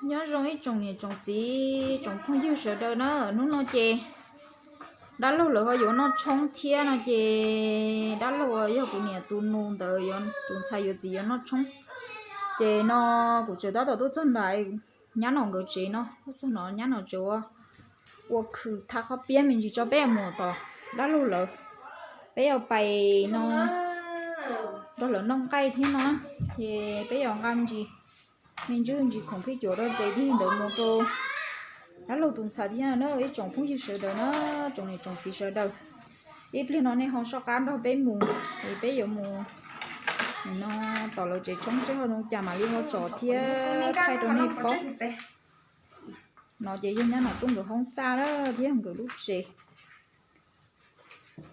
Nyob zoo ib tsoom niam tsoom txiv tsoom phooj ywg sawv daws na, hnub no ces dab laug lawv ho yuav noj tshoob thiab no ces dab laug yog kuv niam tus nus ntawd, tus ntxhais yuav txiv yuav noj tshoob. Ces no kuv tseem tab tom tuaj txog nrad, nyab no nkawd tsev no, tuaj txog no nyab no tsev ua, ua khwm tha qhob piab me ntsis tso peb yuav mus tom dab laug lawv, peb yuav pais no nrog lawv noj nqaij thiab no na, ces peb yuav nqa me ntsis me ntsis khoom phij cuam rau pem dig ntawd mus rau dab laug tus ntxhais thiab na ib tsoom phooj ywg sawv daws na, tsoom niam tsoom txiv sawv daws. Ib pliag no nej ho soj qab nrog peb mus, es peb yuav mus no tom lawv tsev tshoob seb ho zoo cas mam li ho tsom thiab thaij rau nej paub. No ces yog nyab Nom Tub nkawd hoob txaj na thiab nkawd lub tsev.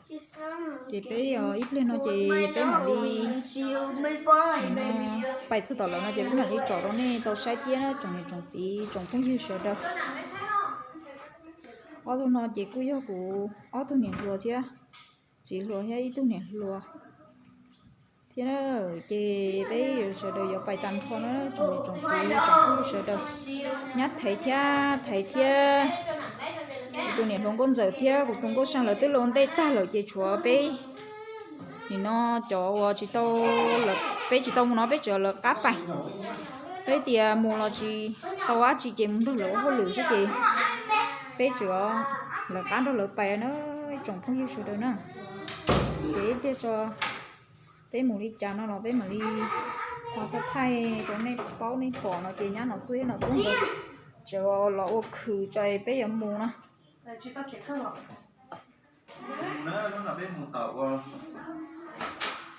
Ces peb ib pliag no ces peb mam li pais txog tom lawv no ces peb mam li tsom rau nej tau saib thiab na tsoom niam tsoom txiv tsoom phooj ywg sawv daws. Ob tug no ces kuj yog kuv ob tug niam hluas thiab, txiv hluas thiab ib tug niam hluas thiab. Ces peb sawv daws yuav pais tag nrho na tsoom niam tsoom txiv tsoom phooj ywg sawv daws. Nyab Thaiv thiab, Thaiv thiab kuv tus niam hluas Nkauj Ntxawm thiab kuv tus Nkauj Seej lawv twb los ntej tag lawm ces tshuav peb nim no cov uas tsis tau, peb tsis tau mus no peb tseem lawv qab pais. Peb tias mus los tsis tau dab tsi ces mus nrog lawv ua hauj lwm xwb ces peb tseem lawv qab nrog lawv pais na ib tsoom phooj ywg sawv daws na. Ces ib pliag tso peb mus li cas no los peb mam li ho thaij rau nej paub nej pom no ces nyab Nom Tub thiab Nom Tub nkawd tseem los ua khwm tso peb yuav mus no. Hnub no peb mus tom ua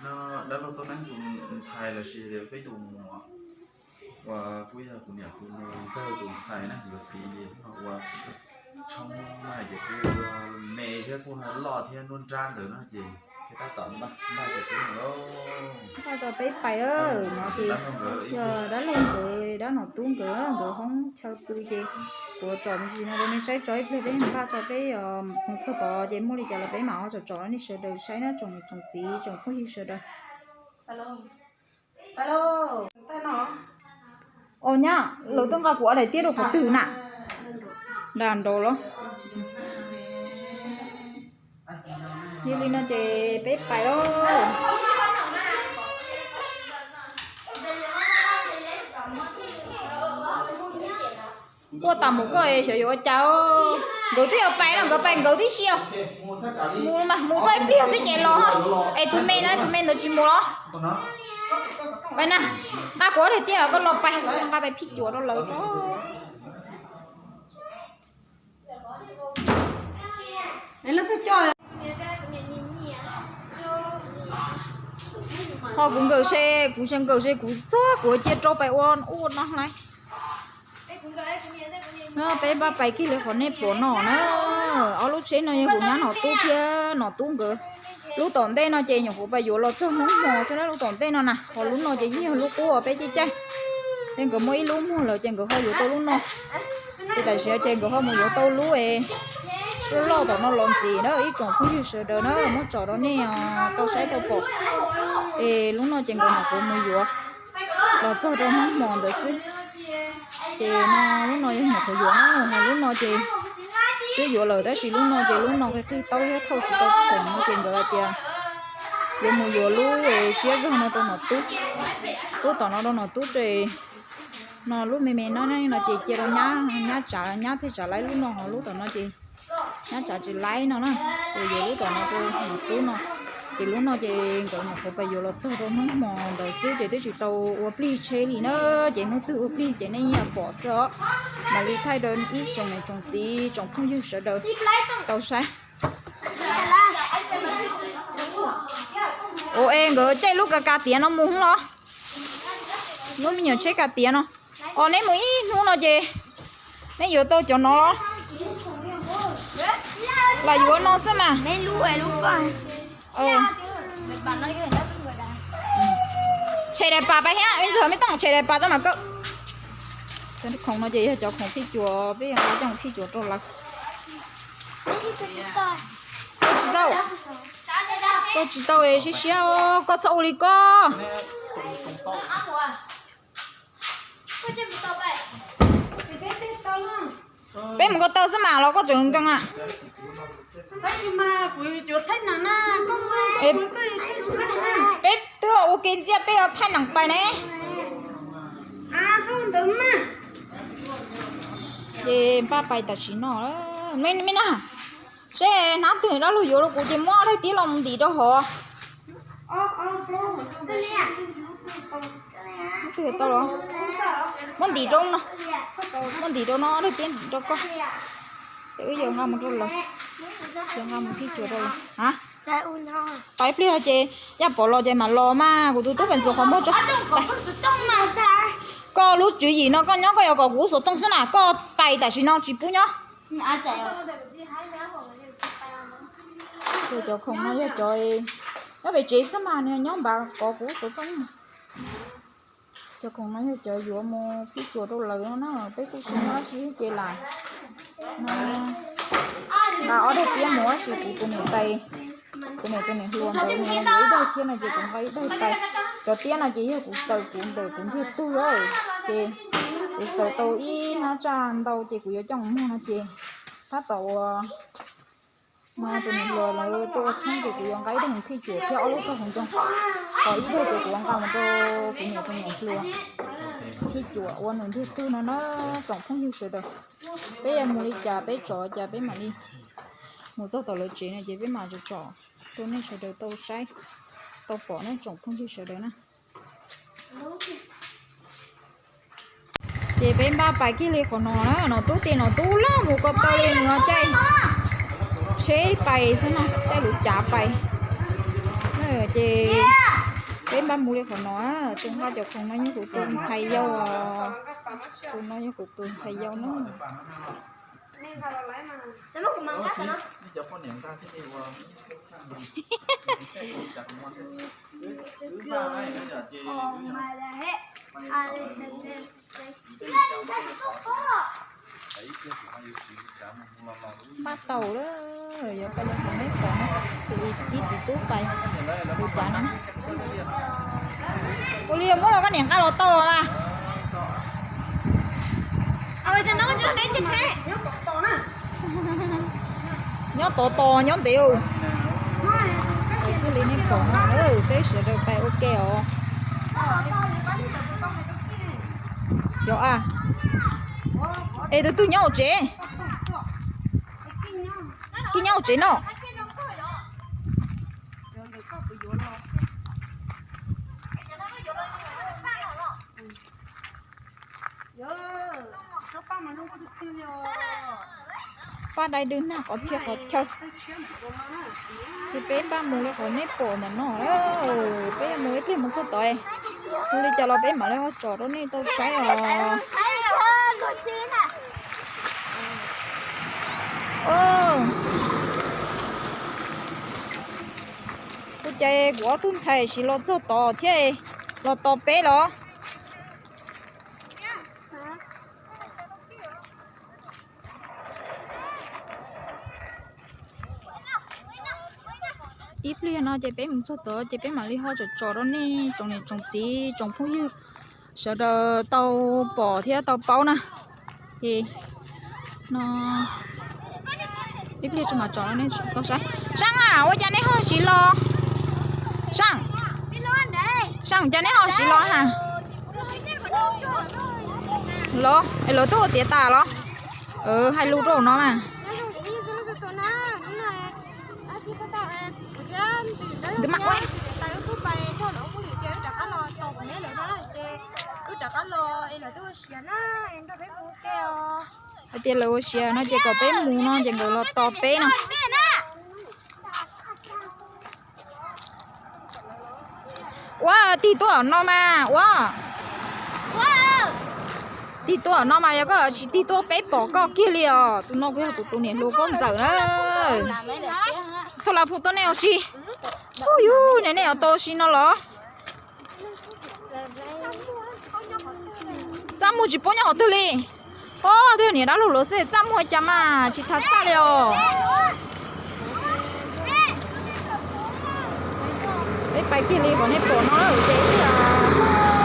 no dab laug Txoj Neeb tus ntxhais los sis peb tus muam uas kuj yog kuv niam tus nus Ntxawg tus ntxhais na yuav txiv ces hnub no ua tshoob na ces kuj me thiab kuj loj thiab nruab nrab ntawd no ces thiaj tab tom npaj npaj ces peb mus lauj. Npaj tso peb pais lawm no ces yog dab laug nkawd dab Nom Tub nkawd nkawd hoob chaw pw ces kuv tsom me ntsis no rau nej saib tso ib pliag peb npaj tso peb mus txog tod ces muaj li cas los peb mam ho tsom tsom rau nej sawv daws saib na tsoom niam tsoom txiv tsoom phooj ywg sawv daws. Os nyab, lawv twb nqa kuv daim tiab rau qhov twg na? Nram nraud los. Yog li no ces peb pais lauj. Quaj tas mus koj xyov yuav ua cas. Nkawd twb yuav pais no nkawd pais nkawd tib si os. Mus mas mus txog ib pliag xwb ces los. Es tus me na tus me ntawd tsis mus los? Pais na, nqa kuv daim tiab koj los pais, nqa pais phij cuam rau lawv tso. Ho kuv nkawm se, kuv se nkawm se kuv txog kuv cia rau pais ua ub ua no hlais. Peb npaj pais kiag li qhov nej pom no na. Ob lub tsheb no yog kuv nyab Nom Tub thiab Nom Tub nkawd. Lub tom ntej no ces nyuam qhuav pais yuav los txog hnub hmo xwb na lub tom ntej no na. Ho lub no ces yeej yog lub qub uas peb caij caij. Ces nkawd muaj ib lub muag lawm ces nkawd ho yuav tau lub no. Ces tam sim no ces nkawd ho mus yuav tau lub es loj loj tom no los ntxiv na ib tsoom phooj ywg sawv daws na muab tsom rau nej tau saib tau pom. Es lub no ces nkawd nyuam qhuav mus yuav los txog rau hnub hmo ntawd xwb. Ces no lub no yog nyuam qhuav yuav na, ho lub no ces twb yuav lawm tab sis lub no ces lub no qig qig taub thiab thauj tsis tau khoom no ces nkawd hais tias yuav mus yuav lub siab zog no rau Nom Tub. Lub tom no rau Nom Tub tso. No lub me me no no ces cia rau nyab, nyab tsav, nyab thiaj tsav laib lub no, ho lub tom no ces nyab tsav tsis laib no na. Ces yuav lub tom no rau Nom Tub no. Ces lub no ces nkawd nyuam qhuav pais yuav los txog rau hnub hmo ntawd xwb ces twb tsis tau ua plig tsheb li na. Ces hnub twg ua plig ces nej yeej pom xwb os. Mam li thaij rau ib tsoom niam tsoom txiv tsoom phooj ywg sawv daws tau saib. Ua es nkawd caij lub ka ka tiav no mus los? Lub me nyuam tsheb ka tiav no. Os neb mus ib hnub no ces neb yuav tau cov no los? Los yuav no xwb mas. Tshem daim pam pais thiab, ntxawg me tooj tshem daim pam rau mam kaw. Cov khoom no ces yog cov khoom phij cuam, peb yuav nqa coj mus phij cuam rau lawv. Koj tsis tau, koj tsis tau siab siab, koj txhob ua li koj. Peb mus ko taw xwb mas los koj tseem nkees a? Peb twb ua ke ntxiab peb yuav thaij nees pais ne. Ces npaj pais tam sim no. Me na, seb hnab twg dab laug yuav rau kuv ces muab daim tiab los ntim rau hov. Muab ntim rau no, muab ntim rau no daim tiab ntim rau koj. Ces wb yuav nqa mus rau lawv, yuav nqa mus phij cuam rau lawv. Pais ib pliag ces Yaj Pov los ces mam los mas, kuv tus tub pais ntxuav qhov muag tso. Koj lub tswv yim no koj nyob koj yuav kom kuv xov tooj xwb na, koj pais tam sim no tsis pub nyob. Cov khoom no yog cov nyob pem tsev xwb mas nws nyob npav kov kuv xov tooj. Cov khoom no yog cov yuav mus phij cuam rau lawv no na, peb kuj tsis muaj dab tsi ces lam nqa ob daim tiab mus tab sis kuv tus niam tais, kuv niam tus niam hluas ntawd nws yuav ib daim thiab no ces kuv nqa ib daim pais. Cov tiab no ces yog kuv xaws kuv ntawm kuv ntiag tug lawm, ces kuv xaws tau ib hnab tsaj ntau ces kuv yuav coj mus muag no ces tab tom uas no tus niam hluas lawv tuaj ua tshoob ces kuv yuav nqa ib daim phij cuam thiab ob lub tog hauv ncoo, ho ib daim ces kuv yuav nqa mus rau kuv niam tus niam hluas phij cuam ua nws ntiag tug no na. Tsoom phooj ywg sawv daws, peb yuav mus li cas peb tso cas peb mam li mus txog tom lawv tsev no ces peb mam tsom tsom rau nej sawv daws tau saib tau pom na tsoom phooj ywg sawv daws na. Ces peb npaj pais kiag li qhov no na, no tub ti no tub loj mus ko taw li nws caij tsheb pais xwb no, caij lub cav pais. Ces peb npaj mus li qhov no, tus nqa cov khoom no yog kuv tus ntxhais yau, tus no yog kuv tus ntxhais yau na. Npaj tau lawm, yuav pais li qhov nej pom no, kuv ib txiv tub pais, kuv cav no. Ua li muab los koj niam nqa los tau los mas. Nyob tod tos nyob ntev. Thiaj li nej pom no, peb sawv daws pais ua ke os. Cov a, es tus twg nyob hauv tsev? Kij nyob hauv tsev no. Paj dai dwb nag qhov txhia qhov chaw. Ces peb npaj mus li qhov nej pom ntawm no, peb mus ib pliag mus txog tod, mus li cas los peb mam li ho tsom rau nej tau saib os. Ua cas kuv ob tug ntxhais tsis los txog tod thiab, los tos peb los? Ib pliag no ces peb mus txog tod ces peb mam li ho tsom tsom rau nej tsoom niam tsoom txiv tsoom phooj ywg sawv daws tau pom thiab tau paub na. Ces no ib pliag tso mam tsom rau nej tau saib. Saab a, ua cas neb ho siv los? Saab, Saab, cas neb ho siv los ha? Los es lawv twb ua tiav tas los? Hais lus rau no mas. Ntawd mas ua hais tias lawv ua siav no ces kom peb mus no ces nkawd los tos peb no. Ua tig tuaj no mas ua. Tig tuaj no mas yog koj tsis tig tuaj peb pom koj kiag li os. Tus no kuj yog kuv tus niam hluas Nkauj Ntxawm na. Thoj Las Phoo tuaj nej ua si. Ub yug, nej nej tau ua si no los? Txaj muag tsis paub nyob qhov twg li. Ob tug niam dab laug lawv xwb txaj muag cas mas tsis thav txaj li os. Peb pais kiag li qhov nej pom no ces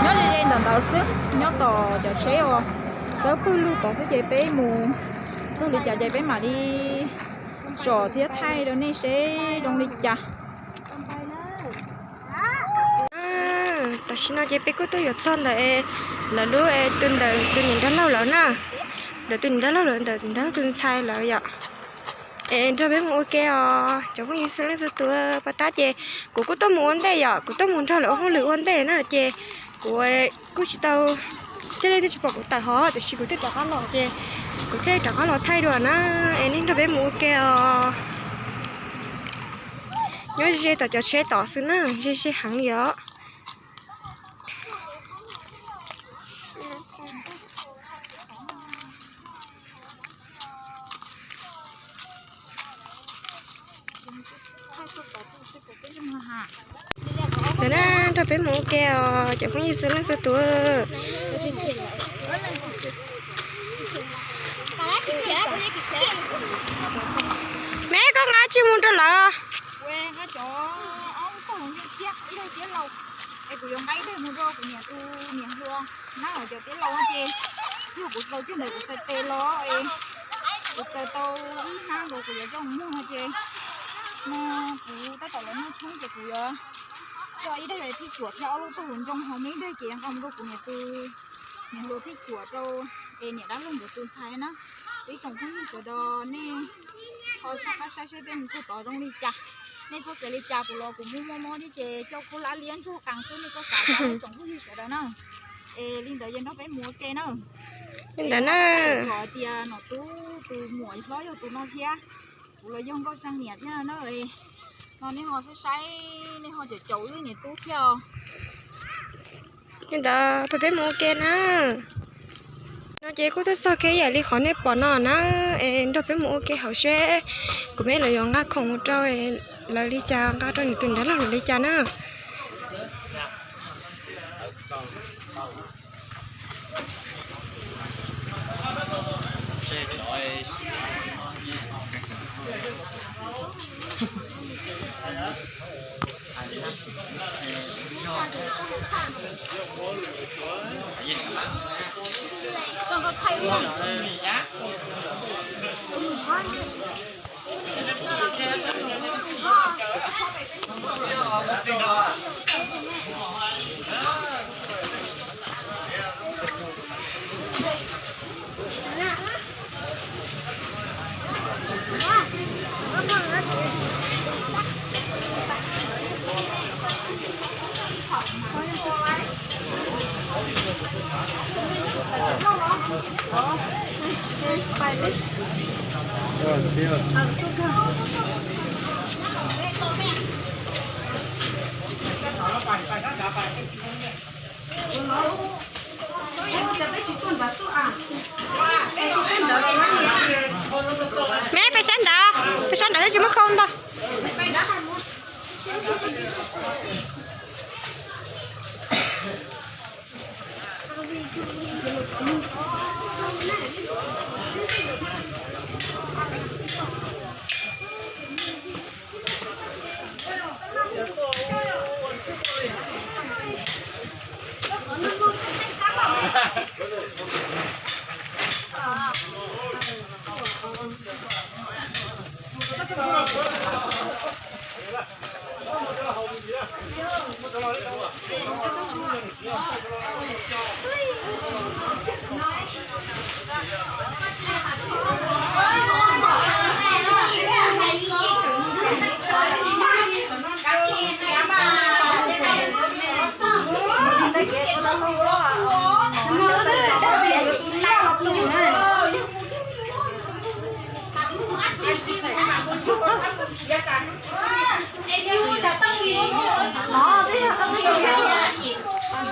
nyob ze ze ntawm ntawd xwb, nyob tom cov tsheb uas txawb pwg lug tod xwb ces peb mus Txog li cas ces peb mam li tsom thiab thaij rau nej seb zoo li cas. Tam sim no ces peb kuj tuaj yuav txog ntawm lawv lub, tus ntawm tus niam nrog laug lawm na, ntawm tus niam nrog laug lawm, ntawm tus niam nrog laug tus ntxhais lawm yom. Es nrog peb mus ua ke os cov phooj ywg txhua leej txhua tus. Puas tab ces kuv kuj tuaj mus ua ntej yom, kuv tuaj mus nrog lawv ua hauj lwm ua ntej na ces kuv kuj tsis tau, thiaj li twb tsis pom kuv tawm hov, tiam sis kuv thiaj rov qab los ces kuv thiaj rov qab los thaij dua na. Es nej nrog peb mus ua ke os. Nyob ze ze tom cov tsheb tod xwb na, ze ze heev li os. Ntawm na, nrog peb mus ua ke os cov phooj ywg txhua leej txhua tus. Me koj nqa tsis mus rau lawv. Es kuv yuav nqa ib daim mus rau kuv niam tus niam hluas na, cov tiab laus ces yog kuv xaws kiag ntawd kuv xaws tes los es kuv xaws tau ib hnab nkaus kuv yuav coj mus muag no ces no kuv tab tom los noj tshoob ces kuv yuav coj ib daim phij cuam thiab ob lub taub hau ntoo hauv me ib daim ces yuav nqa mus rau kuv niam tus niam hluas phij cuam rau es niam dab laug nkawd tus ntxhais na. Ib tsoom phooj ywg sawv daws nej ho soj qab saib seb peb mus txog tod zoo li cas. Nej txhob xav li cas, kuv los kuv muaj muaj mob thiab ces coj khaub hlab liab ntsuag qees xwb, nej txhob xav li cas tsoom phooj ywg sawv daws na. Es li ntawd yog nrog peb mus ua ke na. Li ntawd na, tso tias nom tub tus muam hlob yog tus no thiab, kuv los yog nkauj seej niam thiab na. No nej ho saib saib, nej ho caum caum wb niam tub thiab os. Li ntawd peb mus ua ke na. No ces kuj tuaj txog kiag ib yam li qhov nej pom no na, es nrog peb mus ua ke hauv seb kuv me lawv yuav nqa khoom mus rau lawv li cas, nqa rau nws tus nrab laug lawv li cas na. Me peb sab nrad, peb sab nrad twb tsis muaj khau ntau.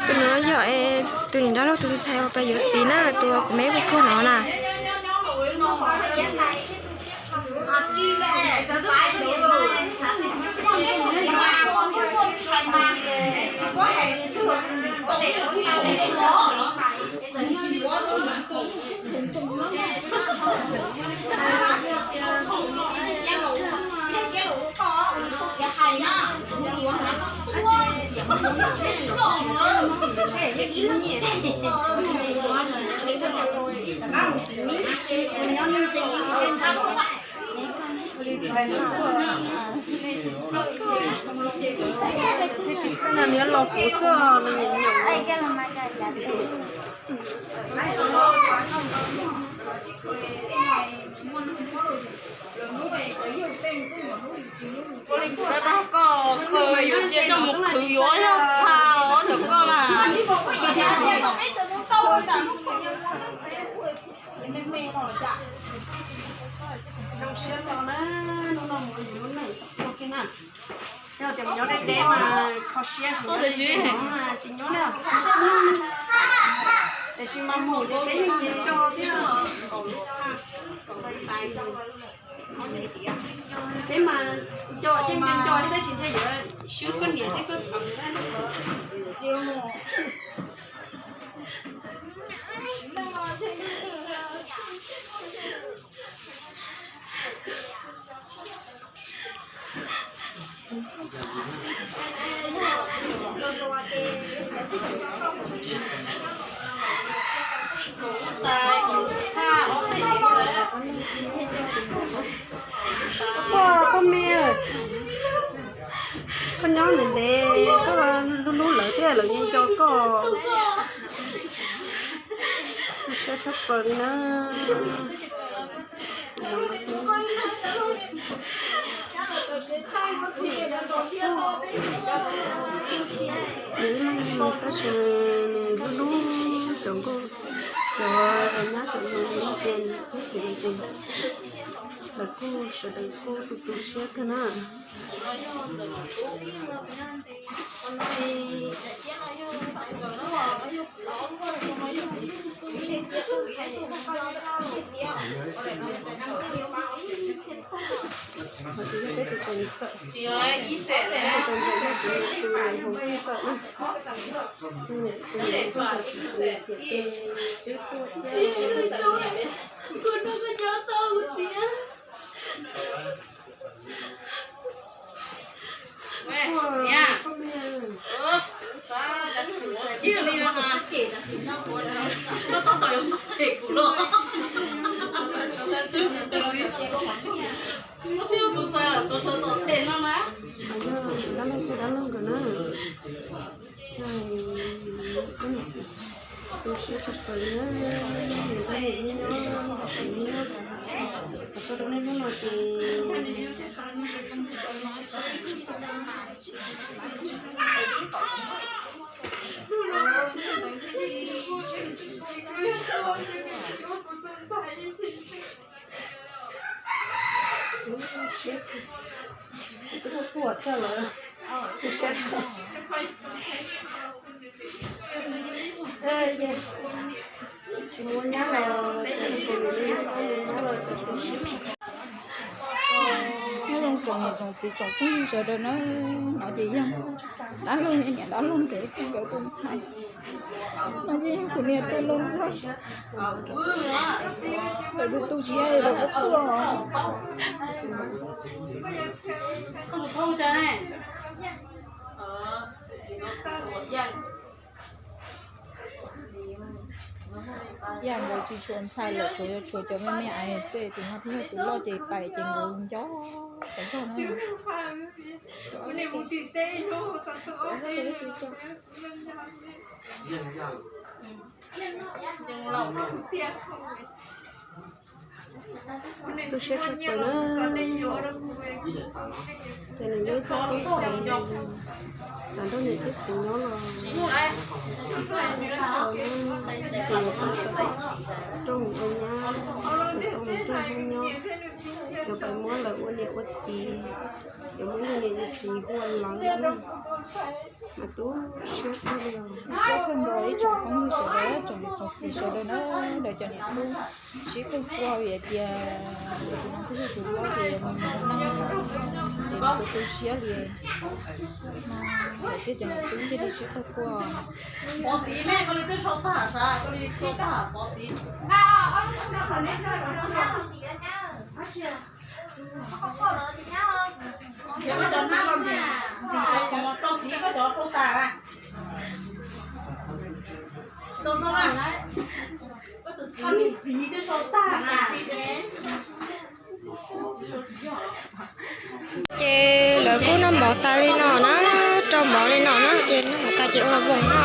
Tus no yog tus niam nrab laug tus ntxhais uas peb yuav txiv na, tus kuv me puag puag no na. Tsis txawj no nws los kuv xwb nws nyiam nyiam. Ua li kuv dag dag koj, koj yuav cia coj mus qhwv yuav yog txha os cov koj mas. Zoo siab ntau na, hnub no mus yuav lub neej txom nyem kiag na. Yog tias nyob deb deb mas kho siab, tsis nyob deb deb mas tsis nyob na. Tiam sis mas mus ces peb yeej nco thiab. Peb mas nco ces nco nco thiab tab sis ntshe yuav swb koj niam thiab koj txiv na. Koj, koj me, koj nyob ntev ntev, koj hlub hlub lawv thiab lawv nco nco koj. Siab tshaj plaws li na. Nws ib leeg tab sis nws hlub hlub cov nkauj, cov nyab cov ntxhais, nws thiab ces lawv kuj sawv daws kuj tu tu siab kawg na. Dab laug thiab dab laug nkawd na. Tu siab tshaj plaws li na, nws tab nws nyob nyob, nws nyob, nws nyob, kuv tuaj rau nej hnub no ces Siab, twb quaj quaj thiab lawm, tu siab. Tsis muaj nyab los, nyob zoo tsoom niam tsoom txiv tsoom phooj ywg sawv daws na, no ces yog dab laug niam dab laug nkawd tus nkawd tus ntxhais, no ces yog kuv niam tus ntxhais, lawv tus tu siab lawv quaj quaj. Yam nkawd tsis tshuav ntxhais lawm, tshuav, tshuav cov me me aiv xwb, tus no thiaj yog tus loj ces pais ces nkawd nco tau zog na. Tu siab tshaj plaws na. Ces nws yog ib txoj kev xav nrog niam thiab txiv nyob los, tshaj plaws na. Ces yuav tau rooj ua nyab, yuav tau mus nrog Hmoob nyob, yuav pais muab lawv ua niam ua txiv, yuav muab yus niam yus txiv hu ua leej na. Mas tu siab kawg li os. Koj kawg nkaus ib tsoom phooj ywg sawv daws, tsoom niam tsoom txiv sawv daws na, lawv cov niam tub sib qawg quaj vim tias tus no twb yog tus hlob ces yog mus mus neej ces tu tu siab li. Lawv thiaj cov niam tub thiaj li sib qawg quaj. Pov tiv me koj li twb sau tag sav, koj li sau tag pov tiv. Yog koj cov hnab los ntim, ntim cov qhov muag rau txiv koj cov sau tag a. Tau no a. Koj niag txiv twb sau tag na. Ces lawv kuj noj mov tas li no na, rau mov li no na, ces noj mov tas ces ua los voos no.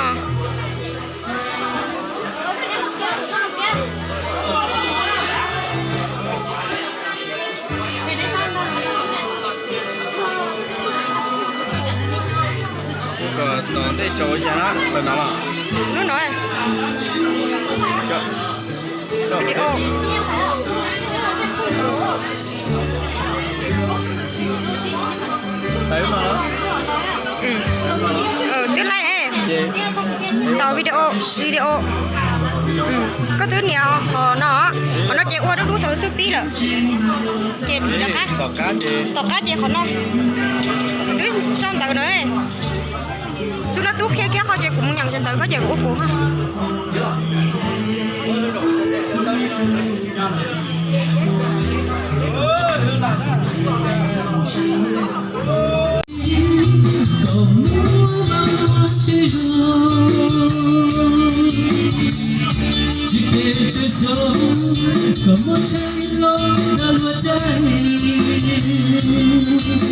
Tos ntej tso ua cas na, lawv no los? Lub no. Video. Twb laij, tos video, video. Koj twb nias qhov no, qhov no ces ua dub dub thaum xub pib lawm. Ces tom qab, tom qab ces qhov no twb sau ntawv na. Xub no tub qhia kiag qhov ces kuv mus nyeem ntawv koj ces kuv ua kuv. Kuv txiv hnub no li lub rooj tag,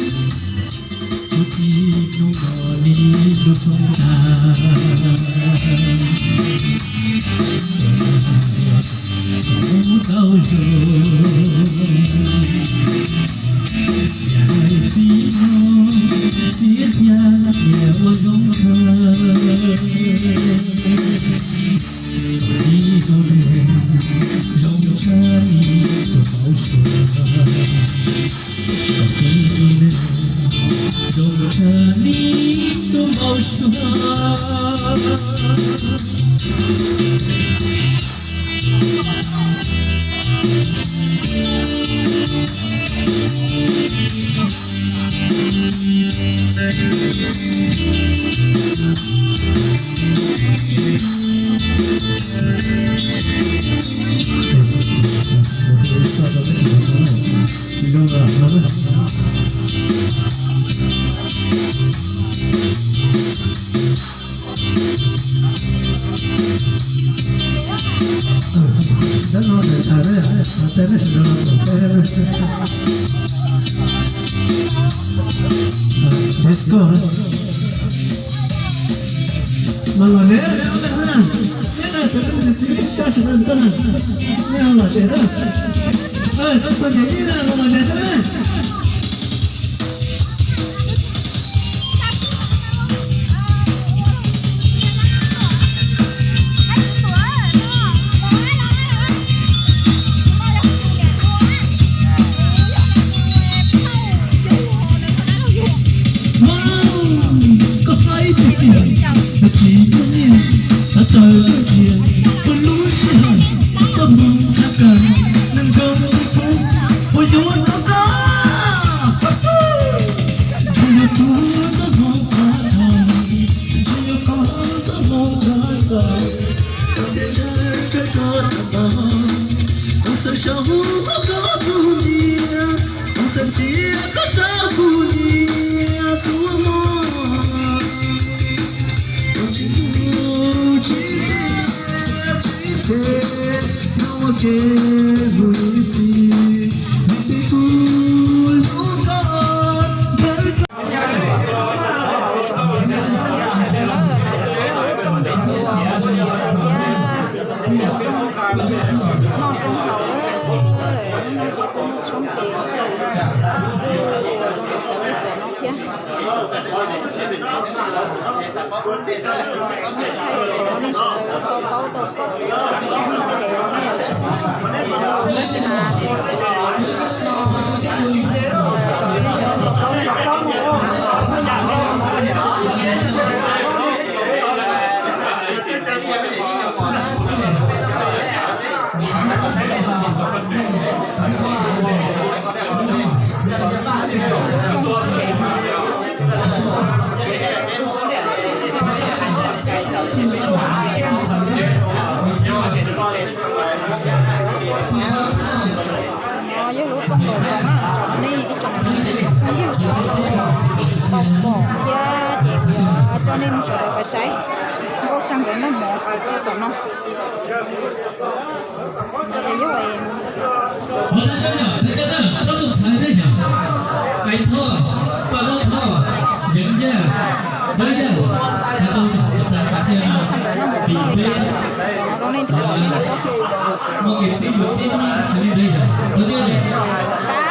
kuv tau zoo. Yam txiv no txiv qhia niam ua zoo kawg. Ib tug neeg zoo tshaj li tus maum suav. Kom ib tug neeg zoo tshaj li tus maum suav. Let's go. Mas los neb, neb na, sawv daws txiv neb tsa sawv daws tag na, neb los tsev na. Txog neb ib na los tsev tag na. Koj hais tias tsis muaj nyiaj, hais raws koj ntsia, txhua lub sij hawm koj mus qhab kawg, neeg zoo li kuv puas yuav nrog koj? Ntshe yog kuv txoj hmoov qhuav dhau, ntshe yog koj txoj hmoov qhuav dhau, koj thiaj ntshaw rau koj tau. Kuv txawm xyaum koj tus ntiag, kuv txawm cia koj rau kuv ntiag txhua hmo. Koj tsis mus tsis tiag tsis ces, no ua ke mus ib txhis, nws twb kuv lub koj ntawd. Tsoom txiv tsoom phooj ywg sawv daws na, no ces yog lub rooj tsev uas kuv tus yawg hais thiab txiv lus lub rooj noj rooj haus na. Hnub no ces tuaj muag tshoob ces kuj ua zoo li nej pom no thiab. Thaij tso nej sawv daws tau paub tau koj txiv tsoom txiv na, ces nej yuav tsis paub los tab sis mas no tso nej sawv daws tau paub na. No yog lub rooj nkaus zoo na, tso nej ib tsoom phooj ywg sawv daws tau pom thiab ces kuv coj nej mus sawv daws pais saib Nkauj Xya nkawd noj mov tom no. Ces yog Ais Thoj, Paj Zaub Thoj, Yeev Yaj, Dawb Yaj, hais txog tsoom phooj ywg sawv daws no, vim peb muaj kev txib mus txib neb li ntawd yom,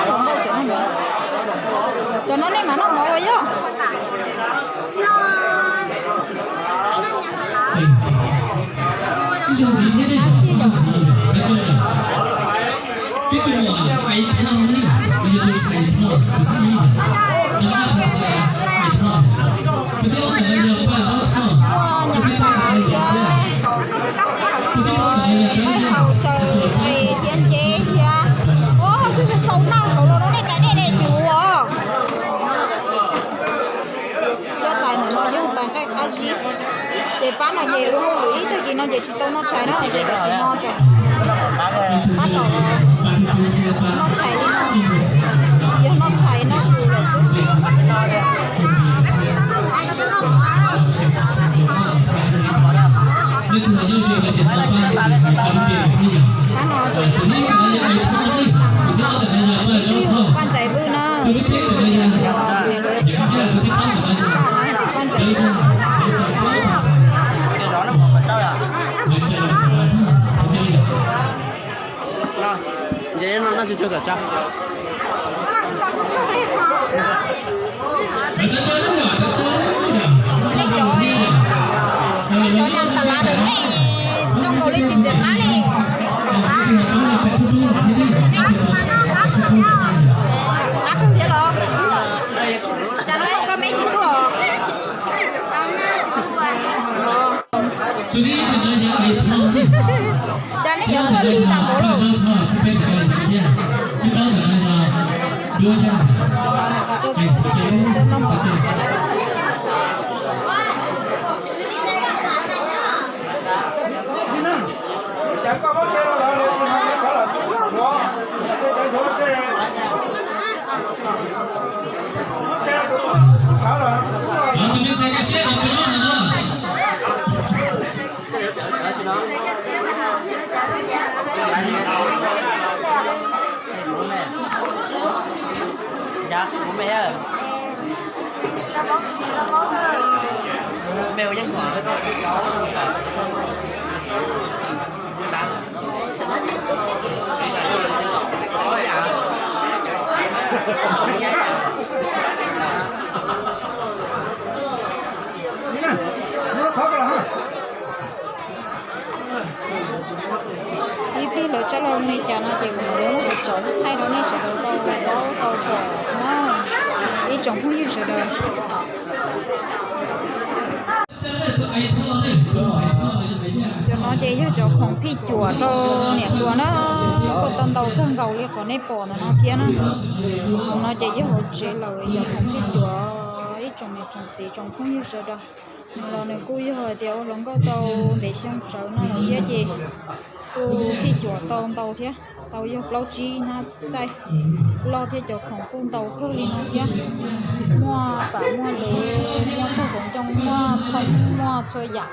ua tsaug yom. Cov no nej mam noj mov ua yog. Ib zaug ntxiv thiab nej, ib zaug ntxiv, ua tsaug yom. Peb tus muam Ais Thoj ne, nws yog tus ntxhais Thoj tus thib ib, nws muaj ib tug Ais Thoj. Tus thib ob ntawm no yog Paj Zaub Thoj, tus thib peb ntawm no yog Dawb Yaj, tus thib plaub ntawm no yog Dawb Yaj, tus thib plaub ntawm no yog Dawb Yaj. Ua, kuv xav noj saum los rau nej tais nej ne, tsis ua. Cuab tais ntawm no yog tais nqaij qab zib. Ces pab no ces ua hauj lwm ib tag kis no ces tsis tau noj tshais na, ces tam sim no tseem pab tom noj tshais li no. Tsis yog noj tshais, noj su lawm xwb. Pab no ces paj ntsais vwj na. Paj ntsais vwj. Nej cov, nej cov nyas xas lav ntawm nej zoo nkaus li tsis ntxias qab li. Qab kawg thiab los? Cas no koj me tsis tuaj? Cas nej yuav tuaj lig tas npaum lauj? Tus me ntxhais kaj siab no puas nyob ntawm no? Ib pliag lawv tsa lawm li cas no ces kuv mam li muab cov thaij rau nej sawv daws tau paub tau pom na, ib tsoom phooj ywg sawv daws. Cov no ces yog cov khoom phij cuam rau niam hluas na, kuj tau ntau kawg nkaus li qhov nej pom ntawm no thiab na. Hauv no ces yog hauv tsev lawm, cov khoom phij cuam ib tsoom niam tsoom txiv tsoom phooj ywg sawv daws. Nws los nws kuj yog hais tias ua hluas nkauj tau ntev xyoo tsawv no lawm thiab ces kuj phij cuam tau ntau thiab, tau yog plaub tsib hnab txaij loj thiab cov khoom kuj ntau kawg li no thiab. Muaj pam muaj lev, muaj tag koom ncoo, muaj thoob, muaj txhua yam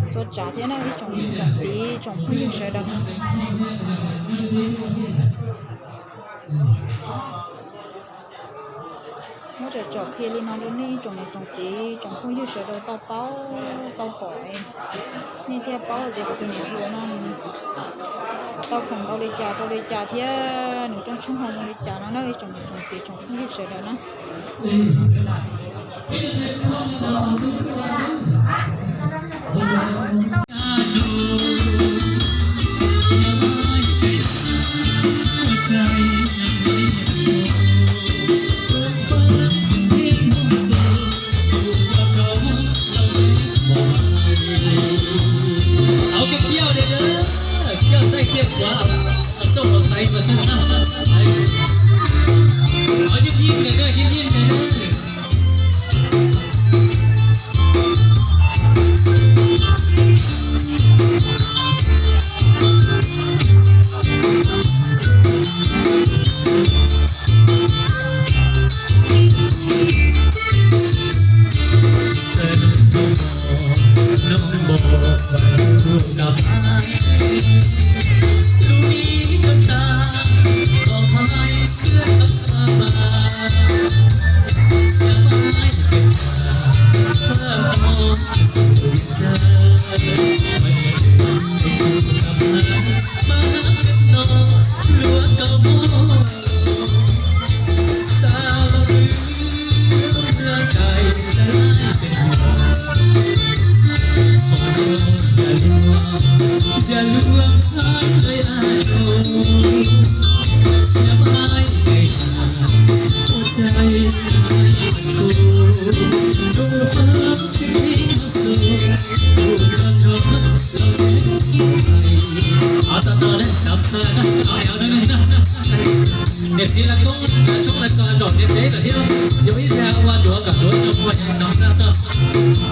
txhua tsav thiab na ib tsoom niam tsoom txiv tsoom phooj ywg sawv daws. Muab tsom tsom qhia li no rau nej ib tsoom niam tsoom txiv tsoom phooj ywg sawv daws tau paub tau pom, nej thiaj paub tias kuv tus niam hluas no nws tau khoom ntau li cas rau li cas thiab nws rooj tshoob hau zoo li cas no na ib tsoom niam tsoom txiv tsoom phooj ywg sawv daws na. Niam txiv lawv koob lawv tshoob lawv kos zaum ntiav teb lawm thiab, yog ib tag ua duav kom duav zoo ua yog xav xaj txog.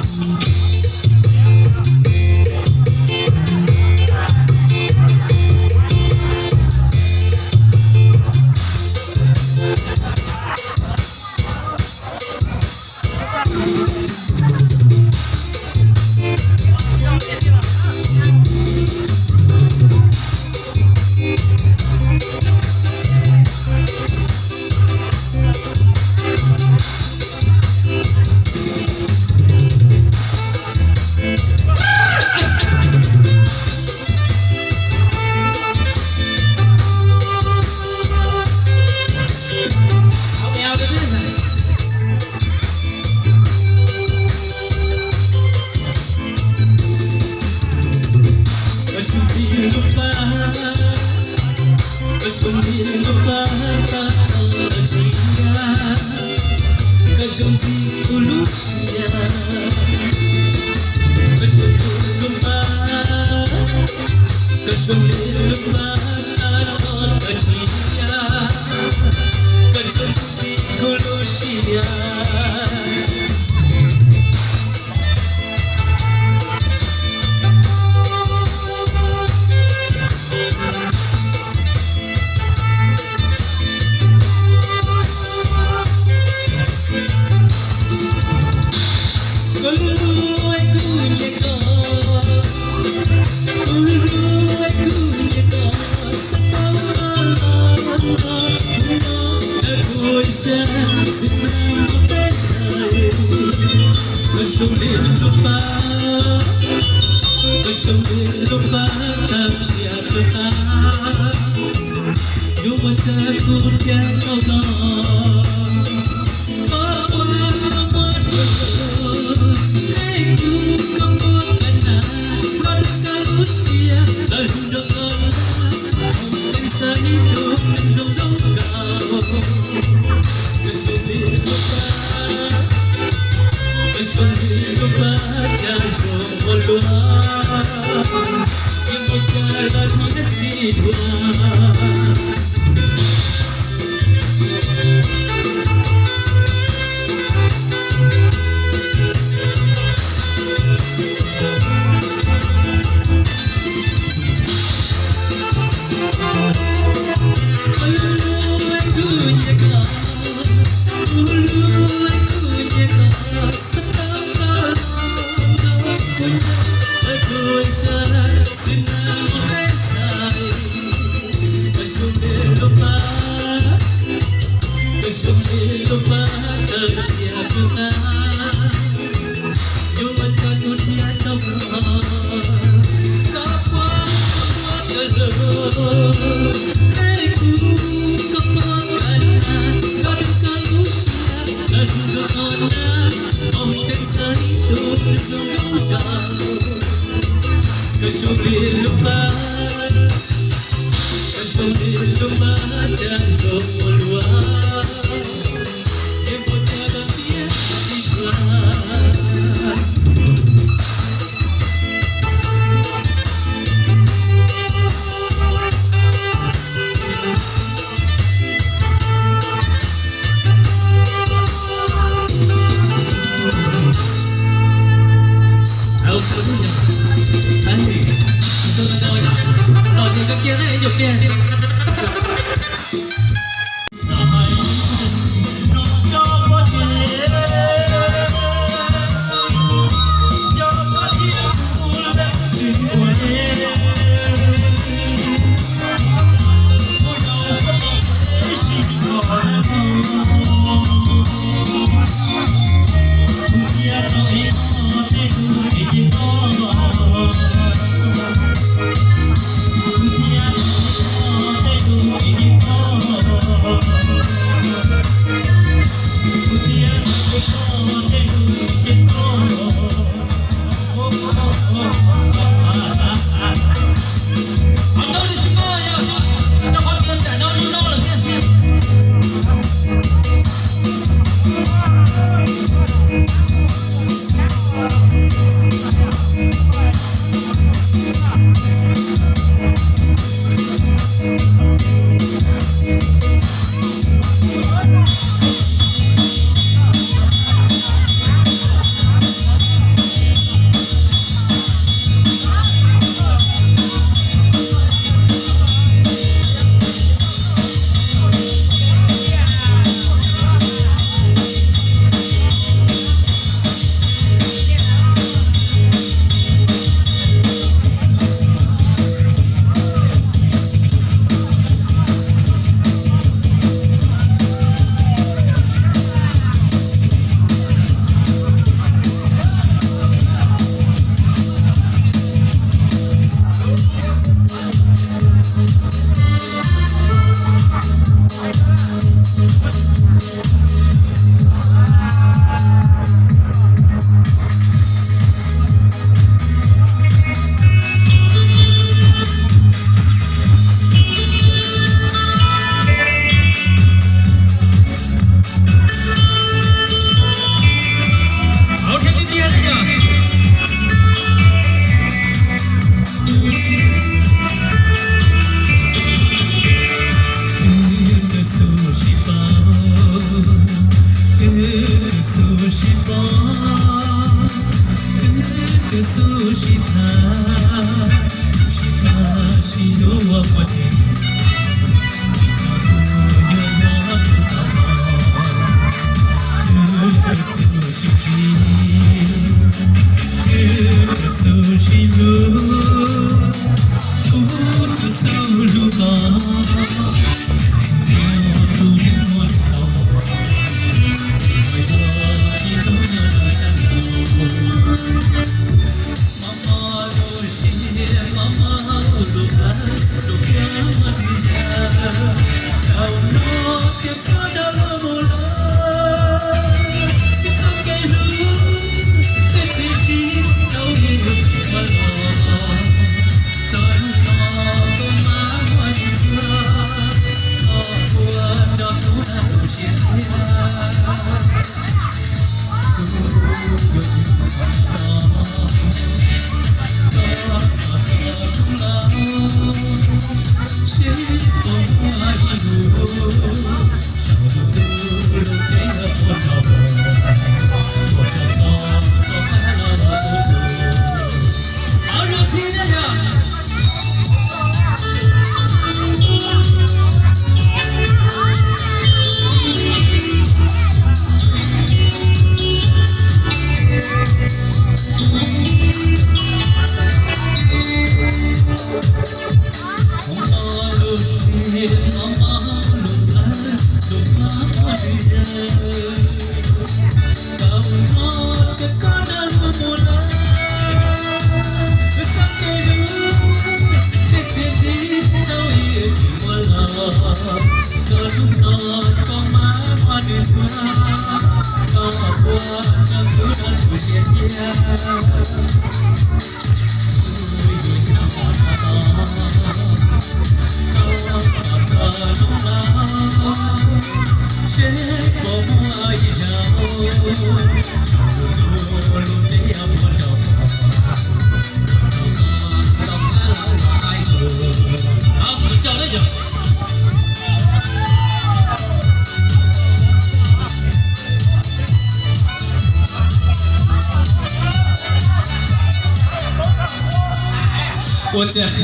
Ua cas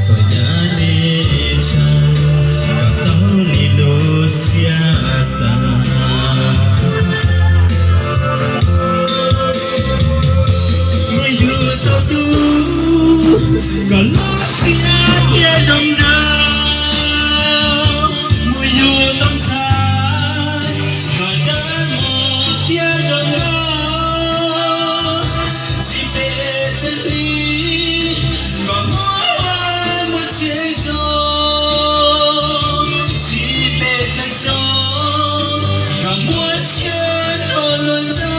txom nyab nej tshaj, kom tau nej lub siab xav. Mus yug tau tub kom lub siab thiaj zoo nraug, mus yug tau ntxhais kom dawb mos thiaj zoo nkauj. Tsis pes tsawg hli kom muaj vaj muaj tsev zoo, tsis pes tsawg xyoo kom muaj txiag nrog luag ntxag.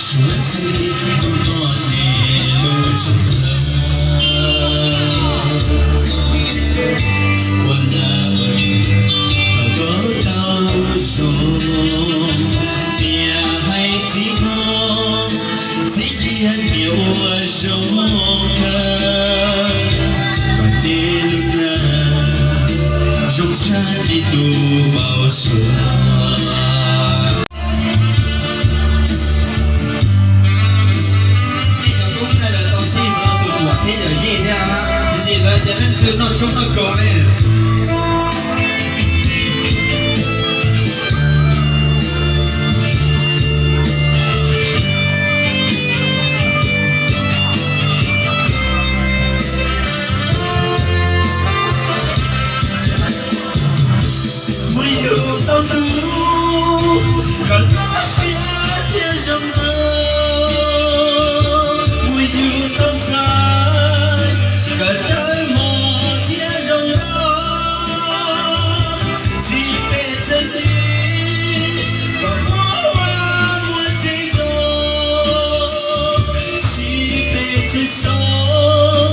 Suav txij tus no niam lub tsov hlawv, ua lag ua luam kom koj tau zoo. Niam hais txiv mloog, txiv cia niam ua zoo kawg, kom nej lub neej zoo tshaj nej tus npau suav. Nej cov tub ntxhais lawv tau tig mus rau tus muam thiab yawm yij thiab, tiam sis lawv tias leej twg noj tshoob noj kos ne. Mus yug tau tub kom lub siab thiaj zoo nraug, mus yug tau ntxhais kom dawb mos thiaj zoo nkauj. Tsis pes tsawg hli kom muaj vaj muaj tsev zoo, tsis pes tsawg xyoo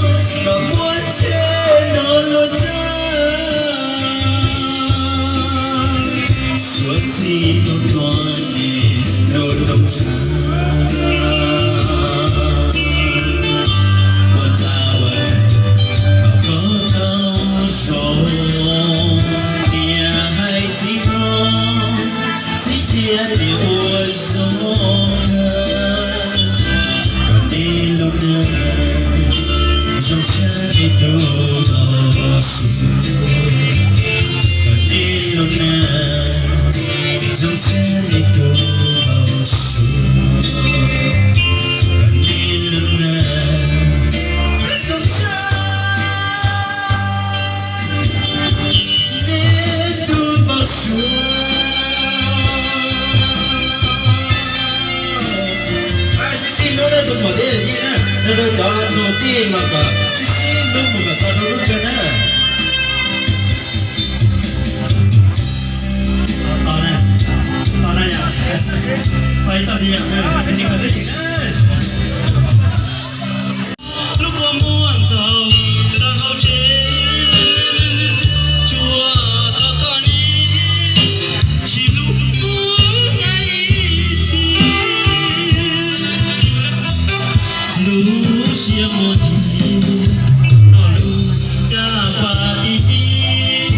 kom muaj txiag nrog luag ntxag. Suav txij tus no niam lub rooj tshav, ua lag ua luam kom koj tau zoo. Niam hais txiv mloog, txiv cia niam ua zoo kawg, kom nej lub neej zoo tshaj nej tus npau suav, kom nej lub neej zoo tshaj nej tus npau suav, kom nej lub neej zoo tshaj nej tus npau suav. Sib sib hlub rau tus muam thiab yawm yij na. Rau cov tij los kom sib sib hlub mus kom txog rau lub kawg na. Lub kua muag ntxaug tag hauv tsev, tsuas tau koj niam, tsis hlub kuv tag ib txhis. Lub siab muaj ntsis, noj lub caj pas tib tib,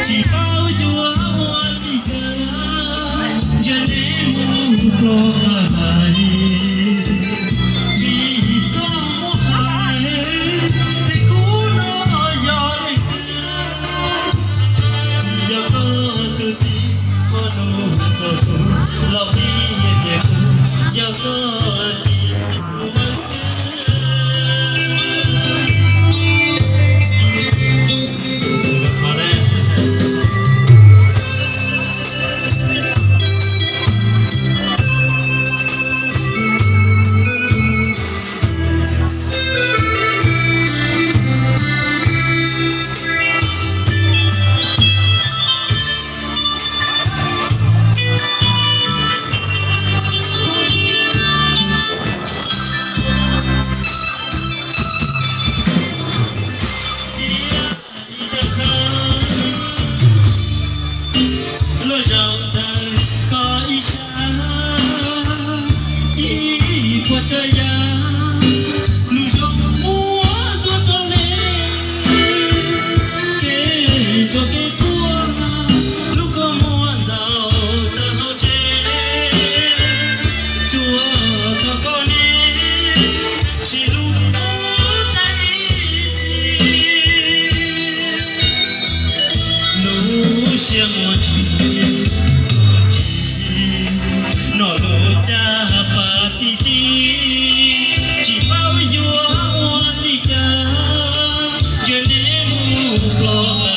tsis paub yuav ua li cas, ntsia neb mus ploj hais, tsis txhob muab hais, peb khub no yog leej twg? Yog koj tus txiv, koj nug txog kuv, los qhia tias kuv yog koj tus txiv. Luag zaum ntawm koj ib sab, ib puas rau yav, lub zoo muab tuaj rau nej, kev ruam kev tuag, lub kua muag ntxaug tag hauv tsev, tsuas tau koj niam, tsis hlub kuv tag ib txhis. Lub siab muaj ntsis, noj lub caj pas tib tib, tsis paub yuav ua li cas, ntsia neb mus ploj